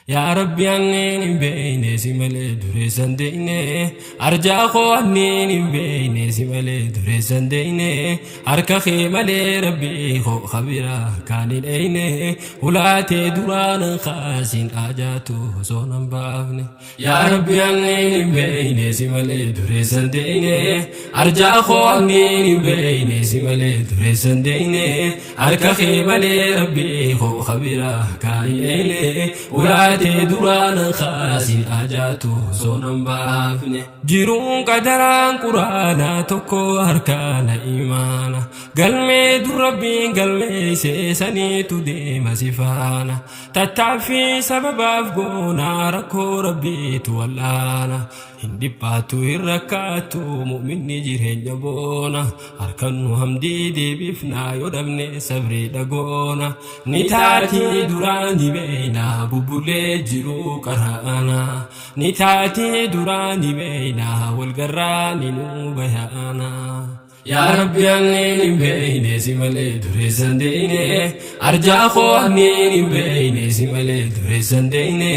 Yaa Rabbi anneen hin beeyne si malee dureessan deeyne, arjaa koo anneen hin beeyne si malee dureessan deeyne, harka kee malee Rabbi koo kabira kaan hin eeyne, ulaatee duraan kaasin ajaatu osoo nan baafne. Yaa Rabbi anneen hin beeyne si malee dureessan deeyne, arjaa koo anneen hin beeyne si malee dureessan deeyne, harka kee malee Rabbi koo kabira kaan hin eeyne, ulaatee duraan kaasin ajaatu osoo nan baafne. Jiruun qadaraan quraanaa tokko harkaana imaana, galmee dur Rabbiin galmeessee saniitu deema si faana, tattaaffii sababaaf goonaa rakkoo Rabbiitu wal'aana, hin dhiphaattu hin rakkaattu mu'minni jireenya boona, harkannu hamdii deebifnaa yoo dhabne sabrii dhagoona, ni taatii duraan ni beeyna bubbulee jiruu qara'ana, ni taatii duraan ni beeyna walgarraa ni nuu bayaana. Yaa Rabbi anneen hin beeyne si malee dureessan deeyne, arjaa koo anneen hin beeyne si malee dureessan deeyne,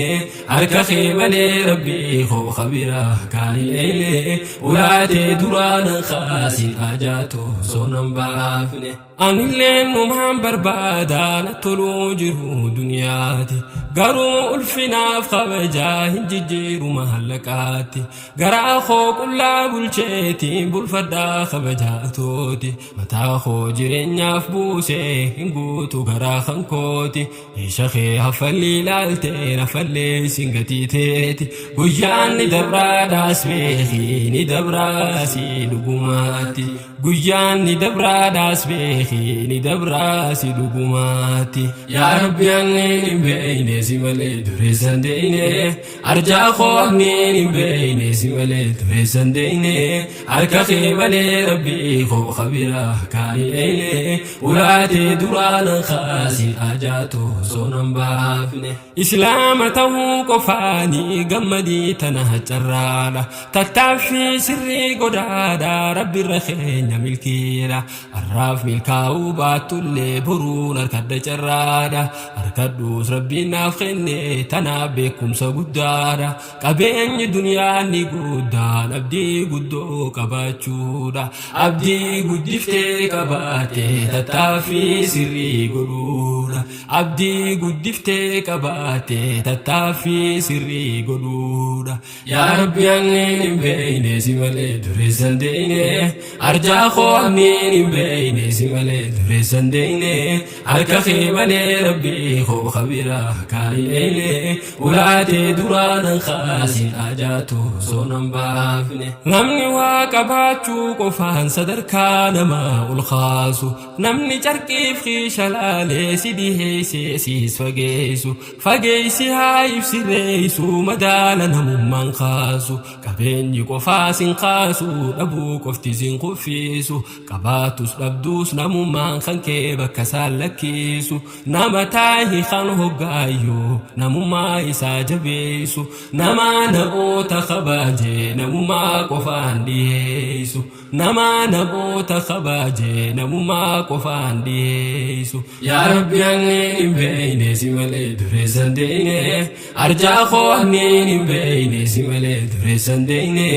harka kee malee Rabbi koo kabira kaan hin eeyne, ulaatee duraan kaasin ajaatu osoo nan baafne. Anillee numaan barbaada na toluu jiru duniyaati, garuu ulfinaaf kabajaa hin jijjiiru mahallaqaatti, garaa koo qullaa bulcheetiin bulfadhaa kabajaatooti, mataa koo jireenyaaf buusee hin guutu garaa kan kooti, meesha kee haffalli ilaaltee nafallee sin gatii teeti, guyyaan ni dabraadhaas beeki ni dabraasi dhugumaatti, guyyaan ni dabraadhaas beeki ni dabraasi dhugumaatti. Yaa Rabbi anneen hin beeyne si malee dureessan deeyne, arjaa koo anneen hin beeyne si malee dureessan deeyne, harka kee malee Rabbi koo kabira kaan hin eeyne, ulaatee duraan kaasin ajaatu osoo nan baafne. Islaama ta'uu qofaanii gammadii tana carraadha, tattaaffii sirrii godhaadha Rabbirra keenya milkiidha, har'aaf milkaa'uu baattullee boruun harkadha carraadha, harkadhuus Rabbiin naaf kenne tanaaf beekumsa guddaadha, qabeenyi duniyaa ni guddaan abdii guddoo qabaachuudha, abdii guddiftee qabaate tattaaffii sirrii godhuudha, abdii guddiftee qabaate tattaaffii sirrii godhuudha. Yaa Rabbi anneen hin beeyne si malee dureessan deeyne, arjaa koo anneen hin beeyne si malee dureessan deeyne, harka kee malee Rabbi koo kabira kaan hin eeyne, ulaatee duraan kaasin ajaatu osoo nan baafne. Namni waa qabaachuu qofaan sadarkaa namaa ol kaasu, namni carqiif kiisha laalee si dhiheessee siis fageessu, fageessi haa ibsireessu madaala namummaan kaasu, qabeenyi qofaa sin kaasu dhabuu qofti sin kuffisu, qabaatus dhabduus namummaan kan kee bakka isaan lakkisu, nama taahi kan hoggaayyuu namummaa isaa jabeessu, nama namoota kabajee namummaa qofaan dhiyeessu, nama namoota kabajee namummaa qofaan dhiyeessu. Yaa Rabbi anneen hin beeyne si malee dureessan deeyne, arjaa koo anneen hin beeyne si malee dureessan deeyne,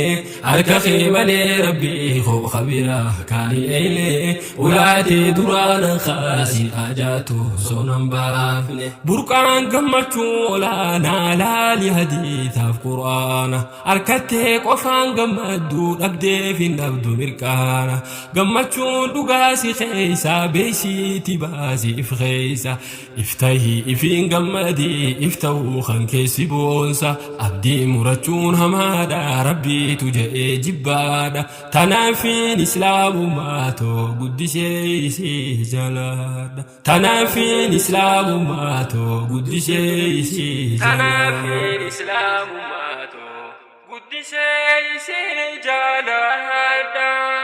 harka kee malee Rabbi koo kabira kaan hin eeyne, ulaatee duraan kaasin ajaatu osoo nan baafne. Burqaan gammachuu olaanaa laali hadiisaaf quraana, harkattee qofaan gammadduu dhabdeef hin dhabdu mirqaana, gammachuun dhugaa si keessa beeksiiti baasi if keessa, iftahii ifiin gammadii iftahuu kan keessi boonsa, abdii murachuun hamaadha Rabbiitu jedhee jibbaadha, tanaafiin islaamummaa too guddisee isii jalaadha, tanaafiin islaamummaa too guddisee isii Tanaafiin islaamummaa too guddisee isii jaaladha.